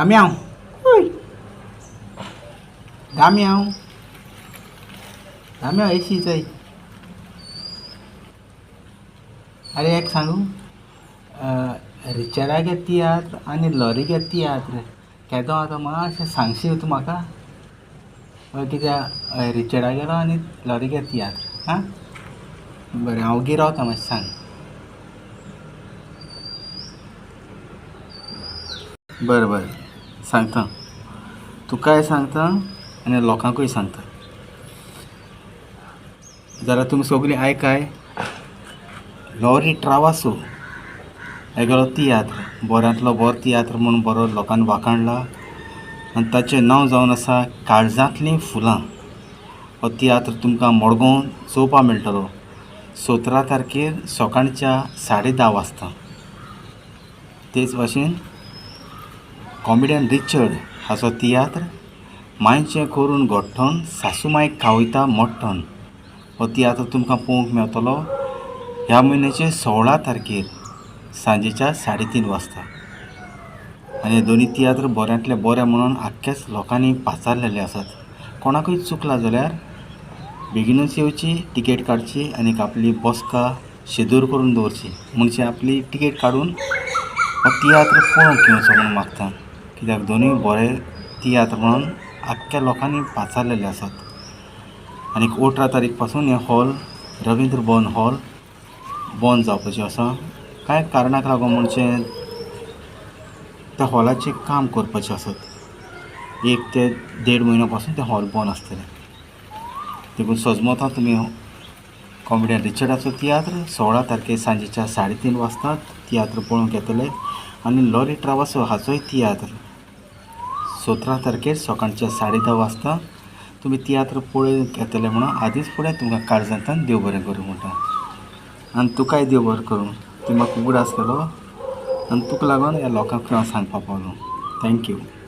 दाम्यांव, दाम्यांव, दाम्यांव एशी चोय. आरे एक सांगू, रिचर्डागे तियात्र आनी लॉरीगे तियात्र केदो आतां मातशें सांगशी तूं म्हाका? हय, कित्याक रिचर्डागेलो आनी लॉरीगे तियात्र. आं बरें, हांव वोगी रावता, मातशें सांग. बरें बरें, सांगता, तुकाय सांगता आनी लोकांकूय सांगता. जाल्यार तुमी सगळीं आयकाय. लॉरी ट्रावासो हेगेलो तियात्र बऱ्यांतलो बरो तियात्र म्हूण बरो लोकांनी वाखाणला आनी ताचें नांव जावन आसा काळजांतलीं फुलां. हो तियात्र तुमकां मडगांव चोवपा मेळटलो 17 तारखेर सकाळच्या 10:30 वाजता. तेच भाशेन कॉमेडियन रिचर्ड हाचो तियात्र मांयचें करून गोठ्ठण सासूमांयक खावयता मट्टण हो तियात्र तुमकां पळोवंक मेळटलो ह्या म्हयन्याचे 16 तारखेर सांजेच्या 3:30 वाजता. आनी दोनी तियात्र बऱ्यांतले बरे म्हणून आख्ख्याच लोकांनी पाचारलेले आसात. कोणाकूय चुकला जाल्यार बेगीनूच येवची, तिकेट काडची आनी आपली बसका शिदूर करून दवरची, म्हणजे आपली तिकेट काडून हो तियात्र पळोवंक येवचो म्हूण मागता. कित्याक दोनूय बरे तियात्र म्हणून आख्ख्या लोकांनी पाचारलेले आसात. आनी 18 तारीख पासून हें हॉल रविंद्र भवन हॉल बंद जावपाचें आसा. कांय कारणाक लागून म्हणजे त्या हॉलाचें काम करपाचें आसत. 1 ते 1.5 म्हयन्या पासून तें हॉल बंद आसतलें. देखून सजमता तुमी कॉमेडियन रिचर्डाचो तियात्र 16 तारखेर सांजेच्या 3:30 वाजता तियात्र पळोवंक येतले आनी लॉरी ट्रावासो हाचोय तियात्र 17 तारखेर सकाळच्या 10:30 वाजता तुमी तियात्र पळोवंक येतले म्हणून आदींच फुडें तुमकां काळजांतल्यान देव बरें करूं म्हणटा. आनी तुकाय देव बरें करूं, तुवें म्हाका उगडास केलो आनी तुका लागून ह्या लोकांक हांव सांगपाक पावलो. Thank you.